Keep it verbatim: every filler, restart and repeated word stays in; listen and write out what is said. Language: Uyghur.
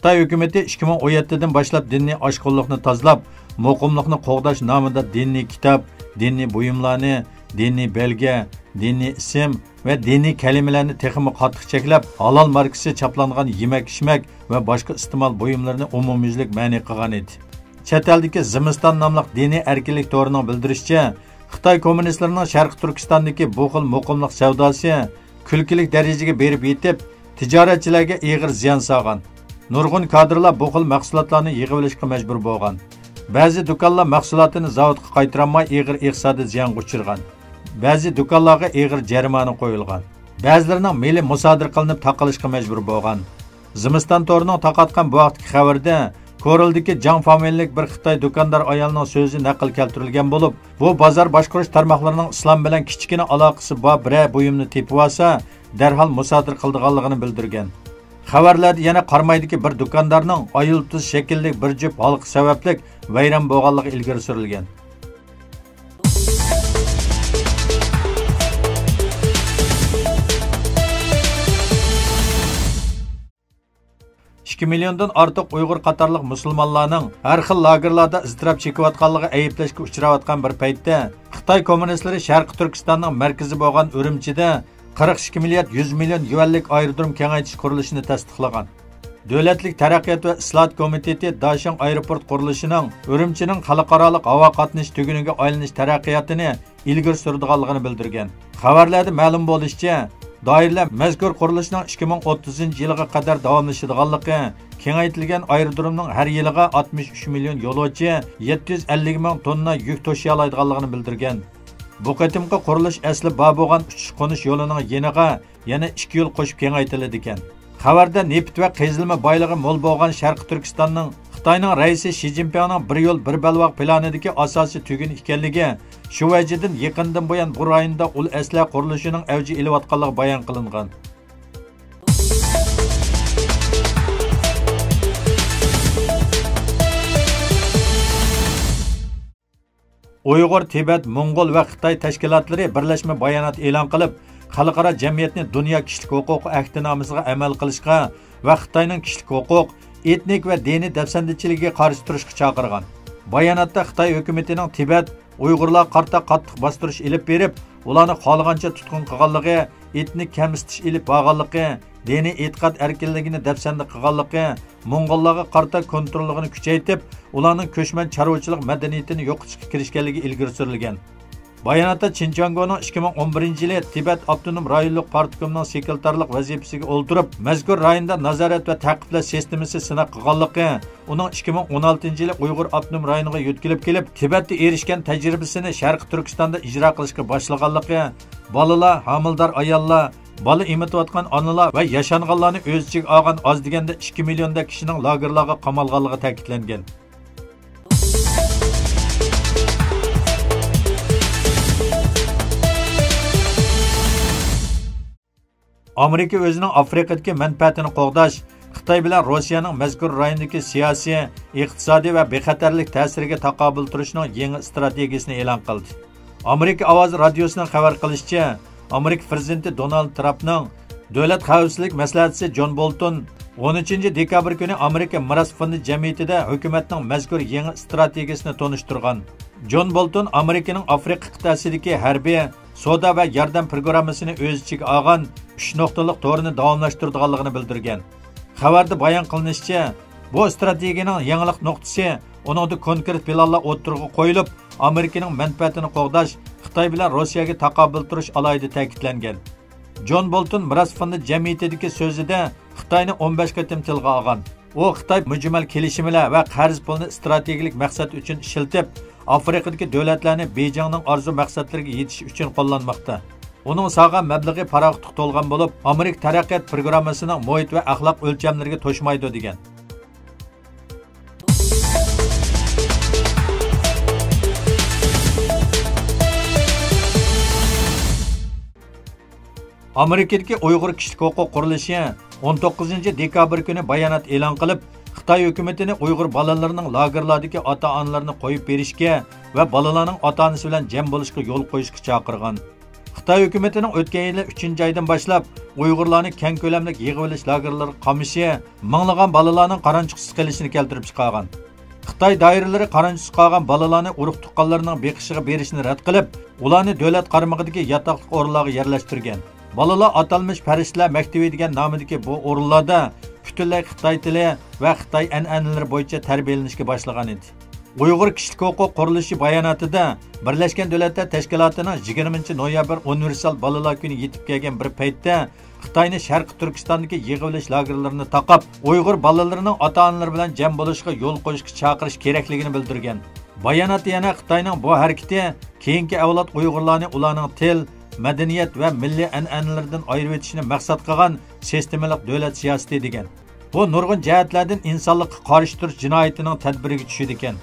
خىتاي ھۆكۈمىتى ئىككى مىڭ ئون يەتتىدىن باشلاپ دىنىي ئاشقۇنلۇقنى تازىلاپ، مۇقىملىقنى قوغداش نامىدا دىنىي كىتاب، دىنىي بۇيۇملارنى، دىنىي بەلگە، دىنىي ئىسىم ۋە دىنىي كەلىمىلەرنى تېخىمۇ قاتتىق چەكلەپ، ھالال ماركىسى چاپلانغان يېمەك-ئىچمەك ۋە باشقا ئىستېمال بۇيۇملىرىنى ئومۇميۈزلۈك مەنئى قىلغان ئىدى. چەت ئەلدىكى زىمىستان ناملىق دىنىي ئەركىنلىك تورىنىڭ بىلدۈرۈشىچە، خىتاي كوممۇنىستلىرىنىڭ شەرقىي تۈركىستاندىكى بۇ خىل مۇقىملىق سەۋداسى كۈلكىلىك دەرىجىگە بېرىپ يېتىپ، تىجارەتچىلەرگە ئېغىر زىيان سالغان. نۇرغۇن كادىرلار بۇ خىل مەھسۇلاتلارنى يىغىۋېلىشقا مەجبۇر بولغان. بەزى دۇكانلار مەھسۇلاتىنى زاۋۇتقا قايتۇرالماي ئېغىر ئىقتىسادىي زىيانغا ئۇچرىغان. بەزى دۇكانلارغا ئېغىر جەرىمانە قويۇلغان. بەزىلىرىنىڭ مېلى مۇسادىرە قىلىنىپ تاقىلىشقا مەجبۇر بولغان. زىمىستان تورىنىڭ تارقاتقان بۇ ھەقتىكى خەۋىرىدە كورلىدىكى جاڭ فامىلىلىك بىر خىتاي دۇكاندار ئايالنىڭ سۆزى نەقىل كەلتۈرۈلگەن بولۇپ، بۇ بازار باشقۇرۇش تارماقلىرىنىڭ ئىسلام بىلەن كىچىككىنە ئالاقىسى بار بىرەر بۇيۇمنى تېپىۋالسا، دەرھال مۇسادىرە قىلىدىغانلىقىنى بىلدۈرگەن. خەۋەرلەردە يەنە قارامايدىكى بىر دۇكاندارنىڭ ئايۇلتۇز شەكىللىك بىر جۈپ ھالقا سەۋەبلىك ۋەيران بولغانلىقى ئىلگىرى سۈرۈلگەن. ئىككى مىليوندىن ئارتۇق ئۇيغۇر قاتارلىق مۇسۇلمانلارنىڭ ھەر خىل لاگېرلاردا ئىزتىراپ چېكىۋاتقانلىقى ئەيىبلەشكە ئۇچراۋاتقان بىر پەيتتە، خىتاي كوممۇنىستلىرى شەرقىي تۈركىستاننىڭ مەركىزى بولغان ئۈرۈمچىدە قىرىق ئىككى مىليارد يۈز مىليون يۈەنلىك ئايرودروم كېڭەيتىش قۇرۇلۇشىنى تەستىقلىغان. دۆلەتلىك تەرەققىيات ۋە ئىسلاھات كومىتېتى داشىڭ ئايروپورت قۇرۇلۇشىنىڭ ئۈرۈمچىنىڭ خەلقئارالىق ھاۋا قاتنىشى تۈگۈنىگە ئايلىنىش تەرەققىياتىنى ئىلگىرى سۈرىدىغانلىقىنى بىلدۈرگەن. خەۋەرلەردە مەلۇم بولۇشىچە، دائىرىلەر مەزكۇر قۇرۇلۇشنىڭ ئىككى مىڭ ئوتتۇزىنچى يىلىغا قەدەر داۋاملىشىدىغانلىقى، كېڭەيتىلگەن ئايرودرومنىڭ ھەر يىلىغا ئاتمىش ئۈچ مىليون يولۇچى، يەتتە يۈز ئەللىك مىڭ توننا يۈك توشۇيالايدىغانلىقىنى بىلدۈرگەن. بۇ قېتىمقى قۇرۇلۇش ئەسلى بار بولغان ئۇچۇش-قونۇش يولىنىڭ يېنىغا يەنە ئىككى يول قوشۇپ كېڭەيتىلىدىكەن. خەۋەردە نېفىت ۋە قېزىلما بايلىقى مول بولغان شەرقىي تۈركىستاننىڭ خىتاينىڭ رەئىسى شى جىنپىڭنىڭ بىر يول، بىر بەلباغ پىلانىدىكى ئاساسىي تۈگۈن ئىكەنلىكى، شۇ ۋەجىدىن يېقىندىن بۇيان بۇ رايوندا ئۇل ئەسلىھە قۇرۇلۇشىنىڭ ئەۋج ئېلىۋاتقانلىقى بايان قىلىنغان. ئۇيغۇر، تىبەت، موڭغۇل ۋە خىتاي تەشكىلاتلىرى بىرلەشمە بايانات ئېلان قىلىپ، خەلقئارا جەمئىيەتنى دۇنيا كىشىلىك ھوقۇقى ئەھدىنامىسىغا ئەمەل قىلىشقا ۋە خىتاينىڭ كىشىلىك ھوقۇق، ئېتنىك ۋە دىنىي دەپسەندىچىلىكىگە قارشى تۇرۇشقا چاقىرغان. باياناتتا خىتاي ھۆكۈمىتىنىڭ تىبەت ئۇيغۇرلارغا قارىتا قاتتىق باستۇرۇش ئېلىپ بېرىپ، ئۇلارنى خالىغانچە تۇتقۇن قىلغانلىقى، ئېتنىك كەمسىتىش ئېلىپ بارغانلىقى، دىنىي ئېتىقاد ئەركىنلىكىنى دەپسەندە قىلغانلىقى، موڭغۇللارغا قارىتا كونتروللۇقىنى كۈچەيتىپ، ئۇلارنىڭ كۆچمەن چارۋىچىلىق مەدەنىيىتىنى يوقىتىشقا كىرىشكەنلىكى ئىلگىرى سۈرۈلگەن. باياناتتا چىن چۈەنگونىڭ ئىككى مىڭ ئون بىرىنچى يىلى تىبەت ئاپتونوم رايونلۇق پارتكومنىڭ سېكرېتارلىق ۋەزىپىسىگە ئولتۇرۇپ، مەزكۇر رايوندا نازارەت ۋە تەقىبلەش سىستېمىسى سىناق قىلغانلىقى، ئۇنىڭ ئىككى مىڭ ئون ئالتىنچى يىلى ئۇيغۇر ئاپتونوم رايونىغا يۆتكىلىپ كېلىپ، تىبەتتە ئېرىشكەن تەجرىبىسىنى شەرقىي تۈركىستاندا ئىجرا قىلىشقا باشلىغانلىقى، بالىلار، ھامىلىدار ئاياللار، بالا ئېمىتىۋاتقان ئانىلار ۋە ياشانغانلارنى ئۆز ئىچىگە ئالغان ئاز دېگەندە ئىككى مىليوندەك كىشىنىڭ لاگېرلارغا قامالغانلىقى تەكىتلەنگەن. ئامېرىكا ئۆزىنىڭ ئافرىقىدىكى مەنپەئەتىنى قوغداش، خىتاي بىلەن روسىيەنىڭ مەزكۇر رايوندىكى سىياسىي، ئىقتىسادىي ۋە بىخەتەرلىك تەسىرىگە تاقابىل تۇرۇشنىڭ يېڭى ئىستراتېگىيىسىنى ئېلان قىلدى. ئامېرىكا ئاۋازى رادىيوسىنىڭ خەۋەر قىلىشىچە، ئامېرىكا پىرېزىدېنتى دونالد ترامپنىڭ دۆلەت خەۋپسىزلىك مەسلىھەتچىسى جون بولتون ئون ئۈچىنچى دېكابىر كۈنى ئامېرىكا مىراس فوندى جەمئىيىتىدە ھۆكۈمەتنىڭ مەزكۇر يېڭى ئىستراتېگىيىسىنى تونۇشتۇرغان. جون بولتون ئامېرىكىنىڭ ئافرىقا قىتئەسىدىكى ھەربىي، سودا ۋە ياردەم پروگراممىسىنى ئۆز ئىچىگە ئالغان ئۈچ نۇقتىلىق تورىنى داۋاملاشتۇرىدىغانلىقىنى بىلدۈرگەن. خەۋەردە بايان قىلىنىشىچە، بۇ ئىستراتېگىيىنىڭ يېڭىلىق نۇقتىسى، ئۇنىڭدا كونكرېت پىلانلار ئوتتۇرىغا قويۇلۇپ، ئامېرىكىنىڭ مەنپەئەتىنى قوغداش، خىتاي بىلەن روسىيەگە تاقابىل تۇرۇش ئالاھىدە تەكىتلەنگەن. جون بولتون مىراس فوندى جەمئىيىتىدىكى سۆزىدە خىتاينى ئون بەش قېتىم تىلغا ئالغان. ئۇ خىتاي مۈجمەل كېلىشىملەر ۋە قەرز پۇلىنى ئىستراتېگىيەلىك مەقسەت ئۈچۈن ئىشلىتىپ، ئافرىقىدىكى دۆلەتلەرنى بېيجىڭنىڭ ئارزۇ مەقسەتلىرىگە يېتىش ئۈچۈن قوللانماقتا. ئۇنىڭ سالغان مەبلىغى پاراخوتقا تولغان بولۇپ، ئامېرىكا تەرەققىيات پروگراممىسىنىڭ مۇھىت ۋە ئەخلاق ئۆلچەملىرىگە توشمايدۇ، دېگەن. ئامېرىكىدىكى ئۇيغۇر كىشىلىك ھوقۇق قۇرۇلۇشى ئون توققۇزىنچى دېكابىر كۈنى بايانات ئېلان قىلىپ، خىتاي ھۆكۈمىتىنى ئۇيغۇر بالىلىرىنىڭ لاگېرلاردىكى ئاتا-ئانىلىرىنى قويۇپ بېرىشكە ۋە بالىلارنىڭ ئاتا-ئانىسى بىلەن جەم بولۇشقا يول قويۇشقا چاقىرغان. خىتاي ھۆكۈمىتىنىڭ ئۆتكەن يىلى ئۈچىنچى ئايدىن باشلاپ ئۇيغۇرلارنى كەڭ كۆلەملىك يىغىۋېلىش لاگېرلىرىغا قامىشى مىڭلىغان بالىلارنىڭ قارانچۇقسىز قېلىشىنى كەلتۈرۈپ چىقارغان. خىتاي دائىرىلىرى قارانچۇقسىز قالغان بالىلارنى ئۇرۇق-تۇغقانلىرىنىڭ بېقىشىغا بېرىشنى رەت قىلىپ، ئۇلارنى دۆلەت قارمىقىدىكى ياتاقلىق ئورۇنلارغا يەرلەشتۈرگەن. بالىلار ئاتالمىش پەرىشتىلەر مەكتىپى دېگەن نامىدىكى بۇ ئورۇنلاردا پۈتۈنلەي خىتاي تىلى ۋە خىتاي ئەنئەنىلىرى بويىچە تەربىيەلىنىشكە باشلىغان ئىدى. ئۇيغۇر كىشىلىك ھوقۇق قۇرۇلۇشى باياناتىدا بىرلەشكەن دۆلەتلەر تەشكىلاتىنىڭ يىگىرمىنچى نويابىر ئۇنىۋېرسال بالىلار كۈنى يېتىپ كەلگەن بىر پەيتتە، خىتاينى شەرقىي تۈركىستاندىكى يىغىۋېلىش لاگېرلىرىنى تاقاپ، ئۇيغۇر بالىلىرىنىڭ ئاتا-ئانىلىرى بىلەن جەم بولۇشىغا يول قويۇشقا چاقىرىش كېرەكلىكىنى بىلدۈرگەن. باياناتتا يەنە خىتاينىڭ بۇ ھەرىكىتى كېيىنكى ئەۋلاد ئۇيغۇرلارنى ئۇلارنىڭ تىل، مەدەنىيەت ۋە مىللىي ئەنئەنىلىرىدىن ئايرىۋېتىشنى مەقسەت قىلغان سىستېمىلىق دۆلەت سىياسىتى دېگەن. بۇ نۇرغۇن جەھەتلەردىن ئىنسانلىققا قارشى تۇرۇش جىنايىتىنىڭ تەدبىرىگە چۈشىدىكەن.